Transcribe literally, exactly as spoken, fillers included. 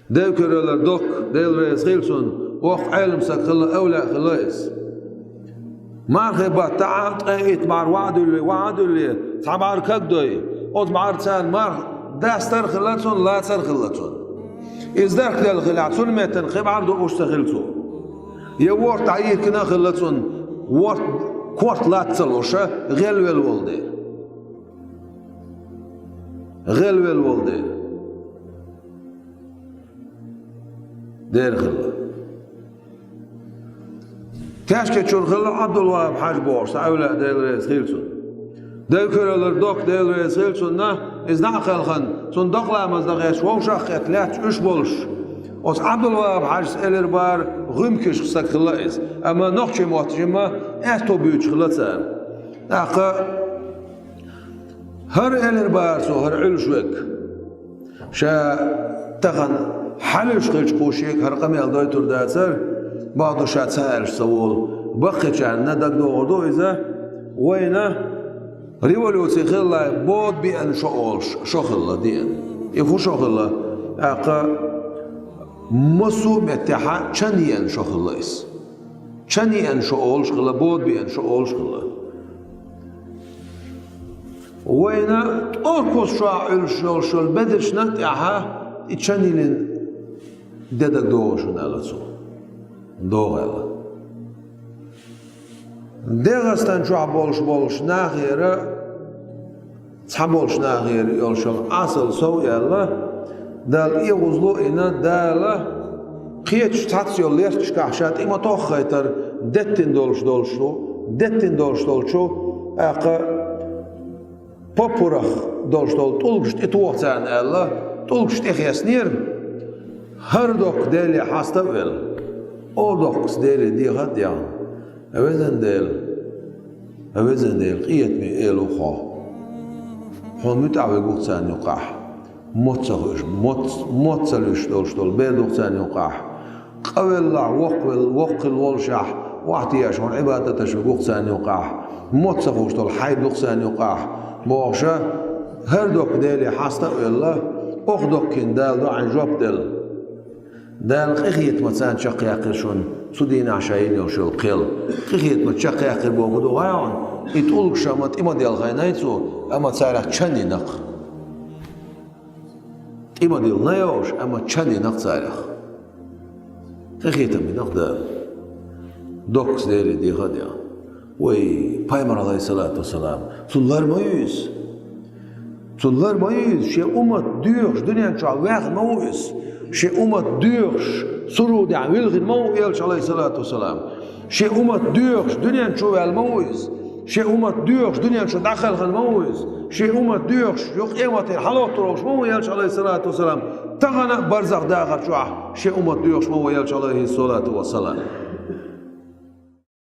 Девкаралар доккха, Дела реза хила цунна, воккха Ӏелам саг хилла, овлаъ хилла иза. Мархий баттахь ткъе итт бӀар ваӀ дуьллий, ваӀ дуьллий, цхьа бӀар кагдой, оцу бӀарца марха дастар а хилла цунна, лацар а хилла цунна. Иза дарх делла хилахь, цунна меттана кхин бӀар дууш ца хилла цо. Я ворта дӀайийкина а хилла цунна, ворта корта лаца ца луш, гӀелвелла волу дела. ГӀелвелла волу дела. Дера хилла. Ташкентчуьра хилла Ӏабдулвахьаб-хьаьжа бохуш, цхьа овлаъ, Дела реза хила цунна. Девкаралар доккха, Дела реза хила цунна, иза дӀа а кхелхина, цунна докъа ламаз дан гӀерташ вовшах а кхетта лаьтташ уьш болуш. Оцу Ӏабдулвахьаб-хьаьжас элира бара гӀуьмкашха саг хилла иза, амма нохчийн мотт жимма аьтто буьйцуш хилла цара. ТӀаккха хӀара элира бара цо, хӀара Ӏуьллуш верг. Ша тахана хьалуьйш хилча кху шега хӀара къамел дойтур дацара, бакъду ша ца аьлча ца волу. Баккхийчарна дагадогӀур ду иза, вайна революци хилла бода беана шо олуш, шо хилла деана. И хӀун шо хилла? ТӀаккха массо а меттехь чан еана шо хилла иза. Чан еана шо олуш хилла, бода беана шо олуш хилла. Вайна тӀоркхуз чохь Ӏуьллуш йолуш йолу бедаршна а тӀаьхьа и чан йиллина де дагадогӀу шуна аьлла цо. ДогӀу аьлла. ДегӀастан чохь болуш болуш нахера Цхьаболчу нахера йолчул Ӏасал сов аьлла, Дала эгӀазло а йина, Дала кхечу цхьацца йолу лерташкахь ша тӀе ма-тоххайтара, деттина долуш долчу, деттина долуш долчу, тӀаккха поппарах долуш долу тӀулгаш тӀетоха царна аьлла, тӀулгаш тӀехеснера, хӀара доккха Деле хьаста а велла, о доккхас Деле деха а дехна. Везан Дела, везан Дела, къинхетаме Эла ву хьо. Хьуна муьтӀахь верг ву-кх царна юкъахь. Мотт ца хуьлуш, мотт, мотт ца луьйш долуш долу бер ду-кх царна юкъахь. Къавеллахь, воккхавелла, воккхавелла волушехь, охьатаеш хьуна Ӏибадаташ верг ву-кх царна юкъахь. Мотт ца хуьлуш долу хьайба ду-кх царна юкъахь. Бохуша, хӀара доккха Деле хьаста а велла, оха доккхийна Дала доӀанна жоп делла. Дала къинхетамца царна чекхъяьккхира шуна цу дийнахь ша йина йолуш йолу кхел. Къинхетамца чекхъяьккхира бохург ду гӀайгӀана, и тӀулгаш амма тӀе ма делхайна цо, амма царах чан йина-кх. ТӀе ма дилла йолуш, амма чан йина-кх царах. Къинхетам бина-кх Дала. Доккхас Деле деха а дехна. Вай, пайхамар, алейхиссалату вассалам, цунна лар ма ю иза. Цунна лар ма ю иза, шен уммат доьхуш дуьнен чохь ваьхна ма ву иза. Шен уммат доьхуш, сурудехь вилхина ма ву элча, алейхиссалату вассалам. Шен уммат доьхуш дуьнен чу ваьлла ма ву иза. Шен уммат доьхуш дуьнен чу дӀакхелхина ма ву иза. Шен уммат доьхуш, юха къематера хьалоттур волуш ма ву элча, алейхиссалату вассалам. Тахана а барзах дахар чохь шен уммат доьхуш ма ву элча, алейхиссалату вассалам.